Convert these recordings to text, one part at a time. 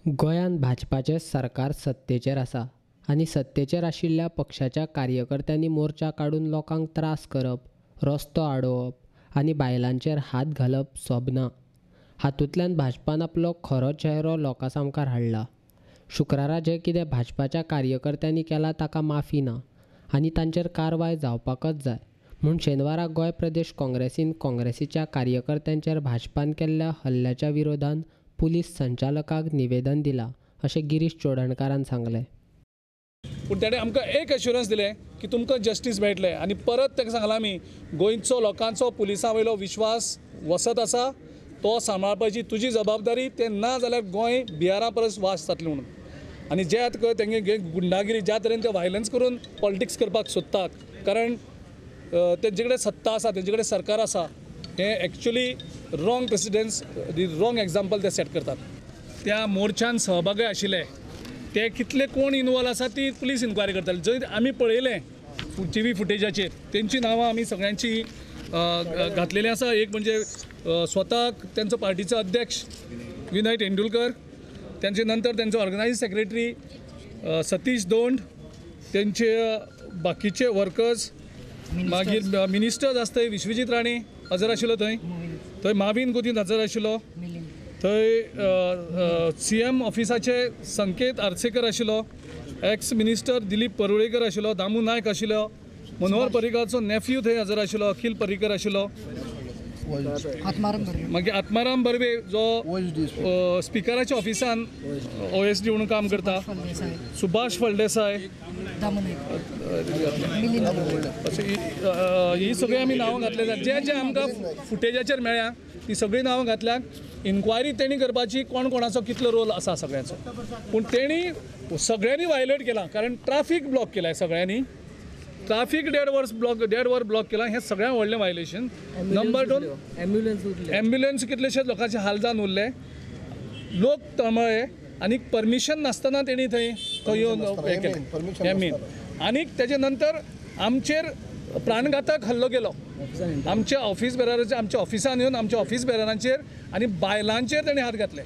गोंयांत भाजपाचें सरकार सत्तेचेर आसा आनी सत्तेचेर आशिल्ल्या पक्षाच्या कार्यकर्त्यांनी मोर्चा काडून लोकांक त्रास करप, रस्तो आडोवप आनी बायलांचेर हात घालप सोबना. हातूंतल्यान भाजपान आपलो खरो चेहरो लोकां सामकार हाडला. शुक्रारा जें कितें भाजपाच्या कार्यकर्त्यांनी केलां ताका माफी ना आनी तांचेर कारवाय जावपाकच जाय म्हूण शेनवारा गोंय प्रदेश काँग्रेसीन काँग्रेसीच्या कार्यकर्त्यांचेर भाजपान केल्ल्या हल्ल्याच्या विरोधान पुलीस संचालकाक निवेदन दिलां अशें गिरीश चोडणकारान सांगलें. पूण ताणें आमकां एक एश्युरन्स दिलें की तुमकां जस्टीस मेळटलें आनी परत ताका सांगलां आमी गोंयचो लोकांचो पुलिसां वयलो विश्वास वसत आसा तो सांबाळपाची तुजी जबाबदारी, तें ना जाल्यार गोंय बिहारा परस वास जातलें म्हणून. आनी जे आतां तेंगे गुंडागिरी ज्या तरेन ते व्हायलन्स करून पॉलिटिक्स करपाक सोदतात, कारण तेंचे कडेन सत्ता आसा, तेंचे कडेन सरकार आसा, हें actually wrong precedence, wrong example ते सेट करतात. त्या मोर्चान सहभागी आशिल्ले ते कितले कोण इनवॉल्व आसा ती पुलीस इन्क्वायरी करतले. जंय आमी पळयलें टी व्ही फुटेजाचेर तेंची नांवां आमी सगळ्यांची घातलेली आसा. एक म्हणजे स्वताक तेंचो पार्टीचो अध्यक्ष विनय तेंडुलकर, तेंचे नंतर तेंचो ऑर्गनायझिंग सेक्रेटरी सतीश दोंड, तेंचे बाकीचे वर्कर्स, मागीर मिनिस्टर्स आसता विश्वजीत राणे हजर आशिल्लो थंय, थंय माविन गोदीन हजर आशिल्लो, थंय सी एम ऑफिसाचे संकेत आर्सेकर आशिल्लो, एक्स मिनिस्टर दिलीप परुळेकर आशिल्लो, दामू नायक आशिल्लो, मनोहर पर्रीकराचो नेफ्यू थंय हजर आशिल्लो, अखिल पर्रीकर आशिल्लो, मागीर आत्माराम बर्वे जो स्पिकराच्या ऑफिसान ओ एस डी म्हणून काम करता, सुभाष फळदेसाय, ही सगळीं आमी नांवां घातल्या. जे जे आमकां फुटेजाचेर मेळ्ळ्या ती सगळीं नांवां घातल्या. इन्क्वायरी तेणी करपाची कोण कोणाचो कितलो रोल आसा सगळ्यांचो, पूण तेणी सगळ्यांनी वायलेट केला, कारण ट्राफीक ब्लॉक केलाय सगळ्यांनी, ट्राफीक देड वर ब्लॉक केला, हें सगळ्यांत व्हडलें वायलेशन. नंबर 2, एम्ब्युलन्स कितलेशेच लोकांचे हाल जावन उरले, लोक तळमळे आनी परमिशन नासतना तेणी थंय थंय येवन हें केलें, हें मेन. आनी तेजे नंतर आमचेर प्राणघातक हल्लो केलो, आमच्या ऑफिस बेराराचेर, आमच्या ऑफिसान येवन आमच्या ऑफिस बेरारांचेर आनी बायलांचेर तेणी हात घातले.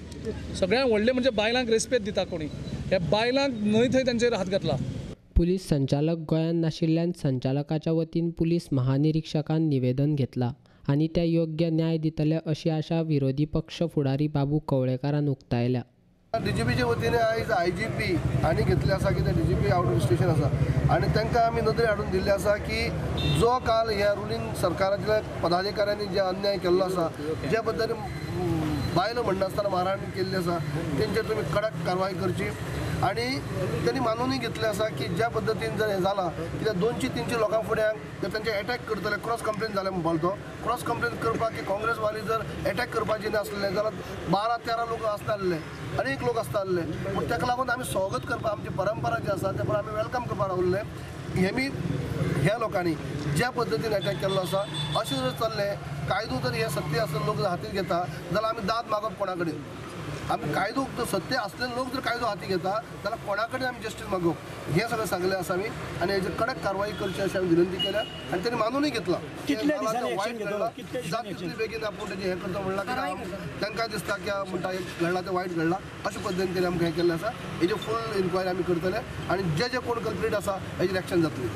सगळ्यांत व्हडलें म्हणजे बायलांक रेस्पेद दिता कोणी, ह्या बायलांक न्हय थंय तेंचेर हात घातला. पुलीस संचालक गोंयांत नाशिल्ल्यान संचालकाच्या वतीन पुलीस महानिरीक्षकान निवेदन घेतला आनी ते योग्य न्याय दितले अशी आशा विरोधी पक्ष फुडारी बाबू कवळेकारान उक्तायल्या. डीजीपीच्या वतीन आयज आयजीपी आनी घेतले आसा की ते डीजीपी आउट ऑफ स्टेशन आसा आनी तांकां आमी नदरे हाडून दिल्ले आसा की जो काल ह्या रुलींग सरकाराच्या पदाधिकाऱ्यांनी जे अन्याय केल्लो आसा, ज्या पद्दतीन बायलो म्हणनासतना मारहाण केल्ली आसा, तेंचेर तुमी कडक कारवाय करची. आनी त्यांनी मानूनय घेतलें आसा की ज्या पद्दतीन जर हें जालां कित्याक 200-300 लोकां फुड्यान जर तेंचे एटॅक करतले, क्रॉस कंप्लेन जालें म्हणपाक तो क्रॉस कंप्लेन करपाक की काँग्रेसवाले जर एटॅक करपाचे नासले जाल्यार 12-13 लोक आसताले, अनेक लोक आसताले, पूण ताका लागून आमी स्वागत करपाक आमची परंपरा जी आसा ते प्रमाण आमी welcome करपाक रावल्ले. हेमी ह्या लोकांनी ज्या पद्दतीन एटॅक केल्लो आसा अशें जर चल्लें, कायदो जर हे सत्य आसले लोक जर हातीत घेता जाल्यार आमी दाद मागप कोणा कडेन? आमी कायदो सत्य आसले लोक जर कायदो हाती घेता जाल्यार कोणा कडेन आमी जस्टीस मागप हें सगळें सांगलें आसा आमी. आनी हेजेर कडक कारवाय करची अशें आमी विनंती केल्या आनी तेणी मानूनय घेतलां. वायट घडलां जात तितले बेगीन आपूण तेजें हें करता म्हणलां, कित्याक तांकां दिसता की म्हणटा घडलां तें वायट घडलां, अशे पद्दतीन तेणी आमकां हें केल्लें आसा. हेजी फूल इन्क्वायरी आमी करतले आनी जे जे कोण कल्प्रीट आसा हेजेर एक्शन जातली.